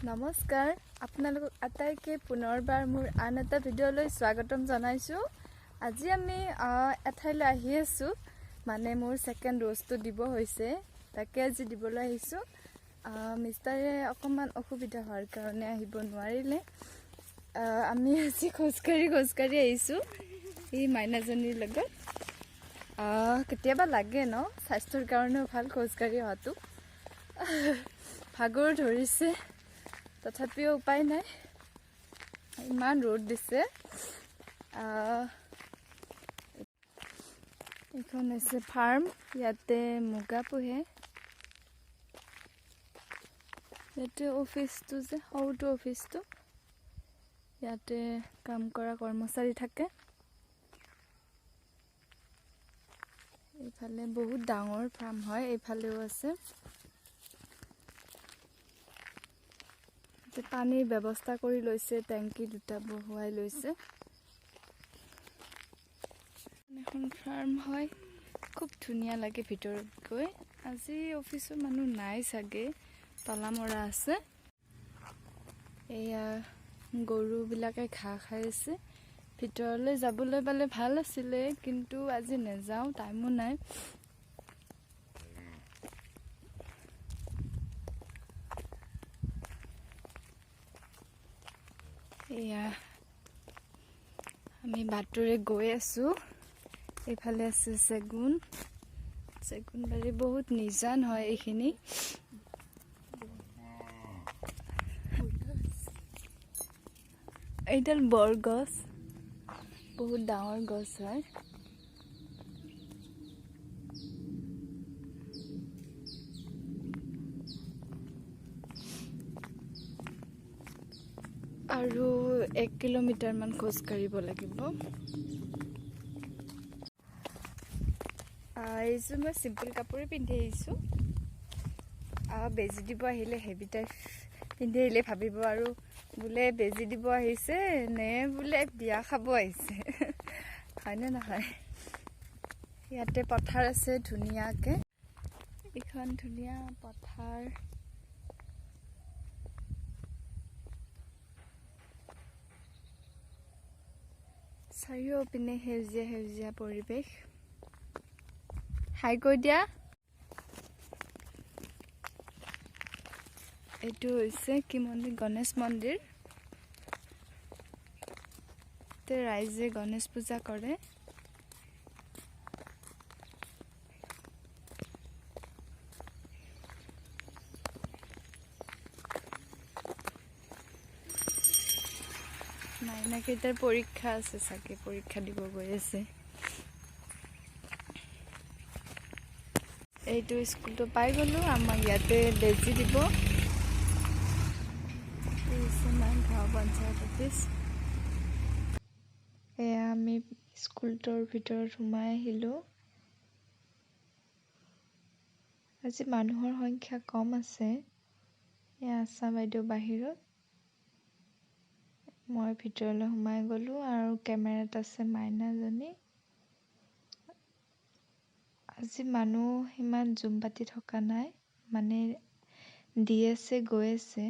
নমস্কাৰ, আপোনালোকক আটাইকে পুনৰবাৰ মোৰ আন এটা ভিডিঅ'লৈ স্বাগতম জনাইছোঁ। আজি আমি এঠাইলৈ আহি আছোঁ, মানে মোৰ ছেকেণ্ড ড'জটো দিব হৈছে, তাকে আজি দিবলৈ আহিছোঁ। মিষ্টাৰে অকণমান অসুবিধা হোৱাৰ কাৰণে আহিব নোৱাৰিলে। আমি আজি খোজকাঢ়ি খোজকাঢ়ি আহিছোঁ এই মাইনাজনীৰ লগত। কেতিয়াবা লাগে ন, স্বাস্থ্যৰ কাৰণেও ভাল খোজকাঢ়ি অহাটো। ভাগৰ ধৰিছে, তথাপিও উপায় নাই, ইমান ৰ'দ দিছে। এইখন হৈছে ফাৰ্ম, ইয়াতে মুগা পোহে। ইয়াতে অফিচটো যে সৰুটো অফিচটো, ইয়াতে কাম কৰা কৰ্মচাৰী থাকে। এইফালে বহুত ডাঙৰ ফাৰ্ম হয়, এইফালেও আছে। ইয়াতে পানীৰ ব্যৱস্থা কৰি লৈছে, টেংকি দুটা বহুৱাই লৈছে। এখন ফাৰ্ম হয়, খুব ধুনীয়া লাগে ভিতৰত গৈ। আজি অফিচৰ মানুহ নাই চাগে, তলা মৰা আছে। এয়া গৰুবিলাকে ঘাঁহ খাই আছে। ভিতৰলৈ যাবলৈ পালে ভাল আছিলে, কিন্তু আজি নেযাওঁ, টাইমো নাই। এয়া আমি বাটৰে গৈ আছোঁ। এইফালে আছে চেগুন, চেগুনবাৰী বহুত নিজান হয় এইখিনি। এইডাল বৰগছ, বহুত ডাঙৰ গছ হয়। আৰু 1 কিলোমিটাৰমান খোজ কাঢ়িব লাগিব। এইযোৰ মই চিম্পল কাপোৰে পিন্ধি আহিছোঁ। বেজী দিব আহিলে হেভি টাইপ পিন্ধি আহিলে ভাবিব আৰু বোলে বেজী দিব আহিছে নে বোলে বিয়া খাব আহিছে, হয়নে নহয়? ইয়াতে পথাৰ আছে ধুনীয়াকে, এইখন ধুনীয়া পথাৰ। চাৰিওপিনে সেউজীয়া সেউজীয়া পৰিৱেশ। হাই কৈ দিয়া। এইটো হৈছে কি মন্দিৰ? গণেশ মন্দিৰ। ইয়াতে ৰাইজে গণেশ পূজা কৰে। মাইনাকেইটাৰ পৰীক্ষা আছে চাগে, পৰীক্ষা দিব গৈ আছে। এইটো স্কুলটো পাই গ'লো, আমাক ইয়াতে বেজী দিব। এইটো হৈছে গাঁও পঞ্চায়ত অফিচ। এয়া আমি স্কুলটোৰ ভিতৰত সোমাই আহিলোঁ। আজি মানুহৰ সংখ্যা কম আছে। এয়া আশা বাইদেউ বাহিৰত, মই ভিতৰলৈ সোমাই গ'লোঁ আৰু কেমেৰাত আছে মাইনাজনী। আজি মানুহ সিমান জুম পাতি থকা নাই, মানে দি আছে গৈ আছে।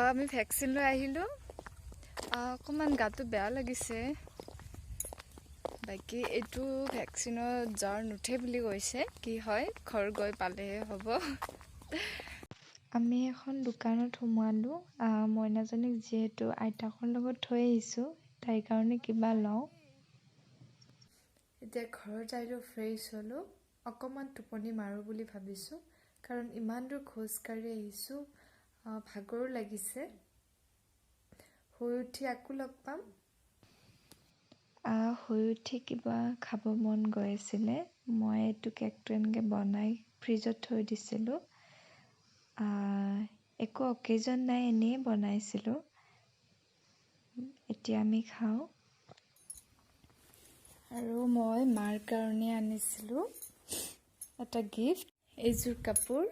আমি ভেকচিন লৈ আহিলোঁ। অকণমান গাটো বেয়া লাগিছে, বাকী এইটো ভেকচিনত জ্বৰ নুঠে বুলি কৈছে। কি হয়, ঘৰ গৈ পালেহে হ'ব। আমি এখন দোকানত সোমালোঁ। মইনাজনীক যিহেতু আইতাকৰ লগত থৈ আহিছোঁ, তাইৰ কাৰণে কিবা লওঁ। এতিয়া ঘৰত আহিলোঁ, ফ্ৰেছ হ'লোঁ, অকণমান টোপনি মাৰোঁ বুলি ভাবিছোঁ, কাৰণ ইমান দূৰ খোজকাঢ়ি আহিছোঁ, ভাগৰো লাগিছে। শুই উঠি আকৌ লগ পাম। শুই উঠি কিবা খাব মন গৈ আছিলে। মই এইটো কেকটো এনেকৈ বনাই ফ্ৰিজত থৈ দিছিলোঁ। একো অকেজন নাই, এনেই বনাইছিলোঁ। এতিয়া আমি খাওঁ। আৰু মই মাৰ কাৰণে আনিছিলোঁ এটা গিফ্ট, এইযোৰ কাপোৰ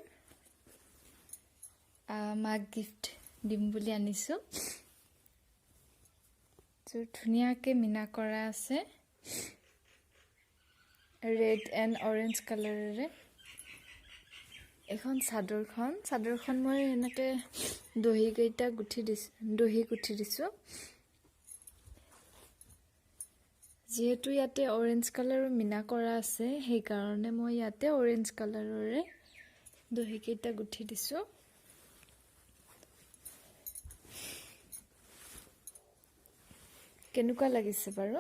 মাক গিফ্ট দিম বুলি আনিছোঁ। যোৰ ধুনীয়াকৈ মীনা কৰা আছে, ৰেড এণ্ড অৰেঞ্জ কালাৰেৰে। এইখন চাদৰখন, চাদৰখন মই এনেকৈ দহিকেইটা গুঠি দিছোঁ, দহি গুঠি দিছোঁ। যিহেতু ইয়াতে অৰেঞ্জ কালাৰৰ মীনা কৰা আছে, সেইকাৰণে মই ইয়াতে অৰেঞ্জ কালাৰৰে দহিকেইটা গুঠি দিছোঁ। কেনেকুৱা লাগিছে বাৰু?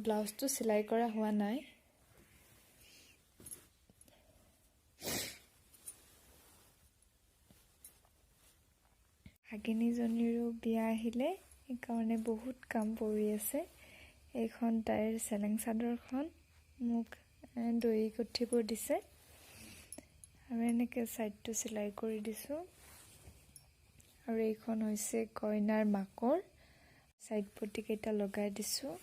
ব্লাউজটো চিলাই কৰা হোৱা নাই। ভাগিনীজনীৰো বিয়া আহিলে, সেইকাৰণে বহুত কাম পৰি আছে। এইখন তাইৰ চেলেং চাদৰখন মোক দহি গুঠিব দিছে আৰু এনেকৈ ছাইডটো চিলাই কৰি দিছোঁ। আৰু এইখন হৈছে কইনাৰ মাকৰ ছাইড পটিকেইটা লগাই দিছোঁ।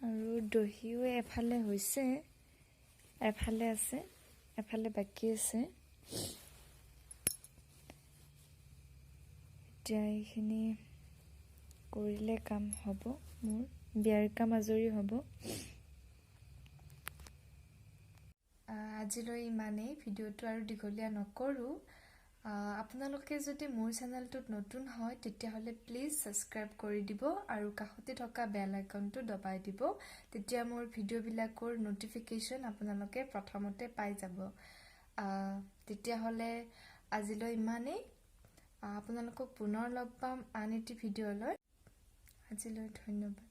আৰু দহিও এফালে হৈছে, এফালে আছে, এফালে বাকী আছে। এতিয়া এইখিনি কৰিলে কাম হ'ব, মোৰ বিয়াৰ কাম আজৰি হ'ব। আজিলৈ ইমানেই, ভিডিঅ'টো আৰু দীঘলীয়া নকৰোঁ। আপোনালোকে যদি মোৰ চেনেলটোত নতুন হয় তেতিয়াহ'লে প্লিজ ছাবস্ক্ৰাইব কৰি দিব আৰু কাষতে থকা বেল আইকনটো দবাই দিব, তেতিয়া মোৰ ভিডিঅ'বিলাকৰ ন'টিফিকেশ্যন আপোনালোকে প্ৰথমতে পাই যাব। তেতিয়াহ'লে আজিলৈ ইমানেই, আপোনালোকক পুনৰ লগ পাম আন এটি ভিডিঅ'লৈ। আজিলৈ ধন্যবাদ।